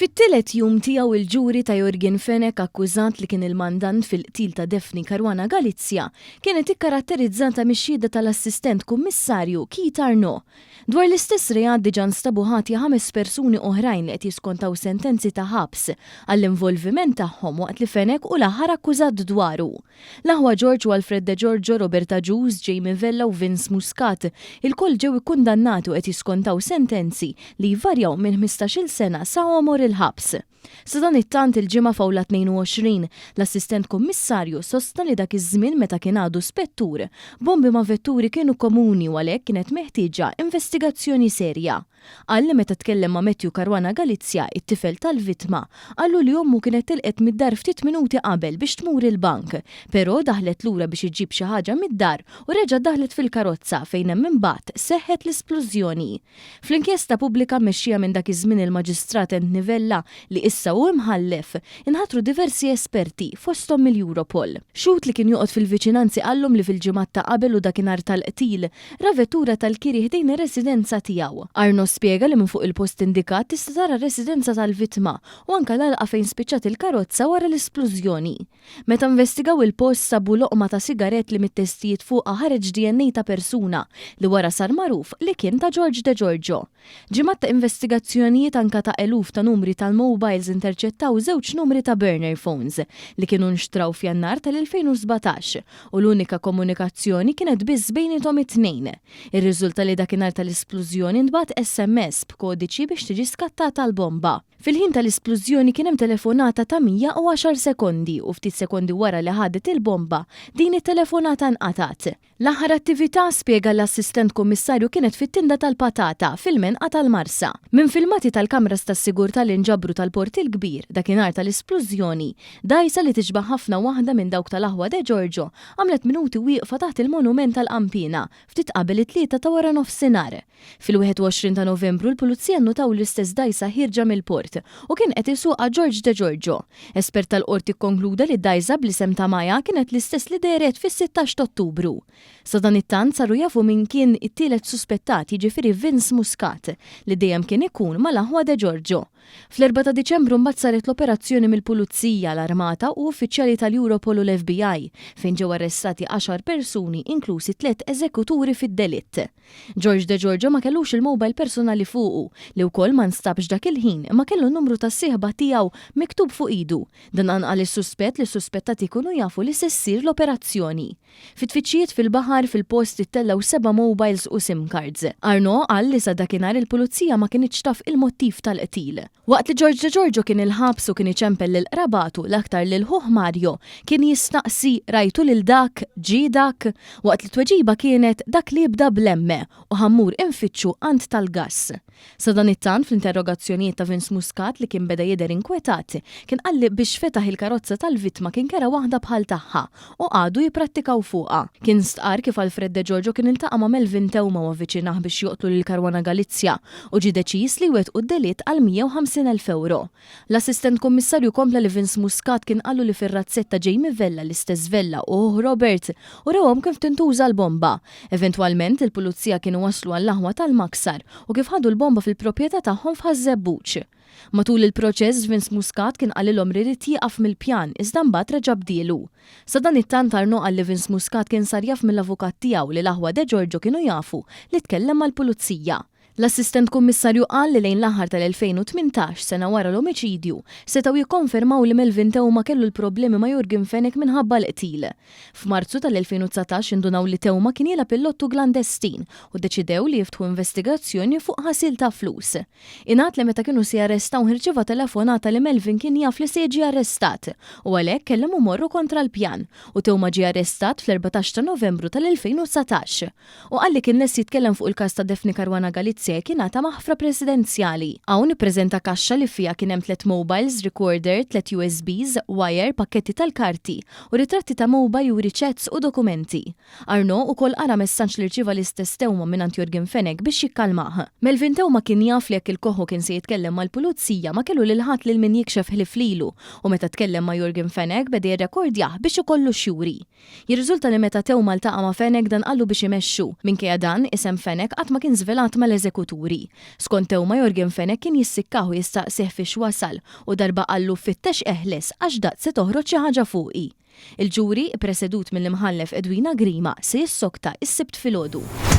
Fit-tielet jum tiegħu il-ġuri ta' Yorgen Fenech akkużat li kien il-mandant fil-qtil ta' Daphne Caruana Galizia kienet ikkaratterizzata mix-xhieda tal-Assistent Kummissarju Keith Arnaud. Dwar l-istess reat diġà nstabu ħatja ħames persuni oħrajn li qed jiskontaw sentenzi ta' ħabs għall-involviment tagħhom waqt li Fenech hu l-aħħar akkużat dwaru. L-aħwa George u Alfred De Giorgio, Robert Agius, Jamie Vella u Vince Muscat ilkoll ġew ikkundannati u qed jiskontaw sentenzi li jvarjaw minn 15-il sena sa għomor il-ħabs. Sadanittant il-Ġimgħa f'Awla 22, l-Assistent Kummissarju sostna li dak iż-żmien meta kien għadu spettur, bombi ma' vetturi kienu komuni u għalhekk kienet meħtieġa investigazzjoni serja. Qal li meta tkellem ma' Matthew Caruana Galizia, it-tifel tal-vittma, qallu li ommu kienet telqet mid-dar ftit minuti qabel biex tmur il-bank, però daħlet lura biex iġġib xi ħaġa mid-dar u reġgħet daħlet fil-karozza fejn hemm imbagħad seħħet l-isplużjoni. Fl-inkjesta pubblika mmexxija minn dak iż-żmien il-Maġistrat Anthony Vella, li issa hu Imħallef, inħatru diversi esperti, fosthom mill-Europol. Xhud li kien joqgħod fil-viċinanzi qallhom li fil-ġimgħat ta' qabel u dakinhar tal-qtil, ra vettura tal-kiri ħdejn ir-residenza tiegħu. Arnaud spjega li minn fuq il-post indikat tista' tara r-residenza tal-vittma u anke l-għalqa fejn spiċċat il-karozza wara l-isplużjoni. Meta investigaw il-post sabu loqma ta' sigarett li mit-testijiet fuqha ħareġ DNA ta' persuna li wara sar magħruf li kien ta' George Degiorgio. Ġimgħat ta' investigazzjonijiet anke ta' eluf ta' numri tal-mobiles interċettaw żewġ numri ta' burner phones li kienu nxtraw f'Jannar tal-2017 u l-unika komunikazzjoni kienet biss bejniethom it-tnejn. Irriżulta li dakinhar tal-isplużjoni ntbagħat SMS b'kodiċi biex tiġi skattata l-bomba. Fil-ħin tal-isplużjoni kien hemm telefonata ta' 110 sekondi u ftit sekondi wara li ħadet il-bomba, din it-telefonata nqatgħet. L-aħħar attività, spjega l-Assistent Kummissarju kienet fit-Tinda tal-Patata, fil-Menqa tal-Marsa. Minn filmati tal-kamras tas-sigurtà li nġabru tal-Port il-Kbir, dakinhar tal-isplużjoni, dgħajsa li tixbah ħafna waħda minn dawk tal-aħwa De Giorgio għamlet minuti wieqfa taħt il-monument tal-Qanpiena, ftit qabel it-tlieta ta' waranofsinhar. Fil-21 ta' Novembru l-Pulizija nnutaw l-istess dgħajsa ħierġa mill-port u kien qed isuqha George De Giorgio. Espert tal-Qorti kkonkluda li d-dgħajsa bl-isem ta' Maya kienet l-istess li dehret fis-16 t'Ottubru. Sadanittant saru jafu min kien it-tielet suspettat jiġifieri Vince Muscat li dejjem kien ikun mal-aħwa De Giorgio. Fl-erbgħa ta' Diċembru mbagħad saret l-operazzjoni mill-Pulizija, l-Armata u uffiċjali tal-Europol u l-FBI fejn ġew arrestati għaxar persuni inklusi tliet eżekuturi fid-delitt. George Degiorgio ma kellux il-mobile personali fuqu, li wkoll ma nstabx dak il-ħin, imma kellu n-numru tas-sieħba tiegħu miktub fuq idu. Dan qanqal is-suspett li s-suspettati jkunu jafu li se ssir l-operazzjoni. Fi tfittxijiet fil-baħar, fil-post ittellgħu seba' mobiles u sim cards. Arnaud qal li sa dakinhar il-pulizija ma kinitx taf il-mottiv tal-qtil. Waqt li George Degiorgio kien il-ħabs u kien iċempel lil qrabatu, l-aktar lil ħuh Mario, kien jistaqsi, Rajtu lil dak? Ġie dak? Waqt li t-tweġiba kienet, Dak li jibda bl-M u ħa mmur infittxu għand tal-gass. Sadanittant, fl-interrogazzjonijiet ta' Vince Muscat li kien beda jidher inkwetat, kien qal li biex fetaħ il-karozza tal-vittma kien kera waħda bħal tagħha u qagħdu jipprattikaw fuqha. Kien stqarr kif Alfred De Giorgio kien iltaqa' ma' Melvin Theuma u avviċinah biex joqtlu lil Caruana Galizia u ġie deċiż li jwettqu d-delitt għal 150,000 ewro. L-Assistent Kummissarju kompla li Vince Muscat kien qallu li fir-razzett ta' Jamie Vella l-istess Vella u ħuh Robert urewhom kif tintuża l-bomba. Eventwalment, il-Pulizija kienu waslu għall-aħwa tal-Maksar u kif ħadu l-bomba fil-proprjetà tagħhom f'Ħaż-Żebbuġ. Matul il-proċess, Vince Muscat kien qalilhom li ried jieqaf mill-pjan iżda mbagħad reġa' bdielu. Sadanittant Arnaud qal li Vince Muscat kien sar jaf mill-avukat tiegħu li l-aħwa Degiorgio kienu jafu li tkellem mal-pulizija. L-Assistent Kummissarju qal li lejn l-aħħar tal-2018, sena wara l-omiċidju, setgħu jikkonfermaw li Melvin Theuma kellu l-problemi ma' Yorgen Fenech minħabba l-qtil. F'Marzu tal-2019 indunaw li Theuma kien jilgħab il-lottu glandestin u ddeċidew li jiftħu investigazzjoni fuq ħasil ta' flus. Ingħad li meta kienu se jarrestawh irċieva telefonata li Melvin kien jaf li se jiġi arrestat u għalhekk kellhom imorru kontra l-pjan u Theuma ġie arrestat fl-14 ta' Novembru tal-2019. Hu qal li kien lest jitkellem fuq il-każ ta' Daphne Caruana Galizia jekk jingħata maħfra presidenzjali. Hawn ippreżenta kaxxa li fiha kien hemm tliet mobiles, recorder, tliet USBs, wire, pakketti tal-karti u ritratti ta' mobile juri chats u dokumenti. Arnaud ukoll qara messaġġ li rċieva l-istess Theuma mingħand Yorgen Fenech biex jikkalmah. Melvin Theuma kien jaf li jekk il-Koħħu kien se jitkellem mal-pulizija ma kellu lil ħadd lil min jikxef ħlief lilu u meta tkellem ma' Yorgen Fenech beda jirrekordjah biex ikollu x'juri. Jirriżulta li meta Theuma ltaqa' ma' Fenech dan qallu biex imexxu. Minkejja dan, isem Fenech qatt ma kien żvelat mal-eżekuzzjoni. mill-prosekuturi. Skont Theuma Yorgen Fenech kien jissikkah u jistaqsih fiex wasal u darba qallu fittex eħles għax daqt se toħroġ xi ħaġa fuqi. Il-ġuri, ippresedut mill-Imħallef Edwina Grima, se jissokta s-Sibt filgħodu.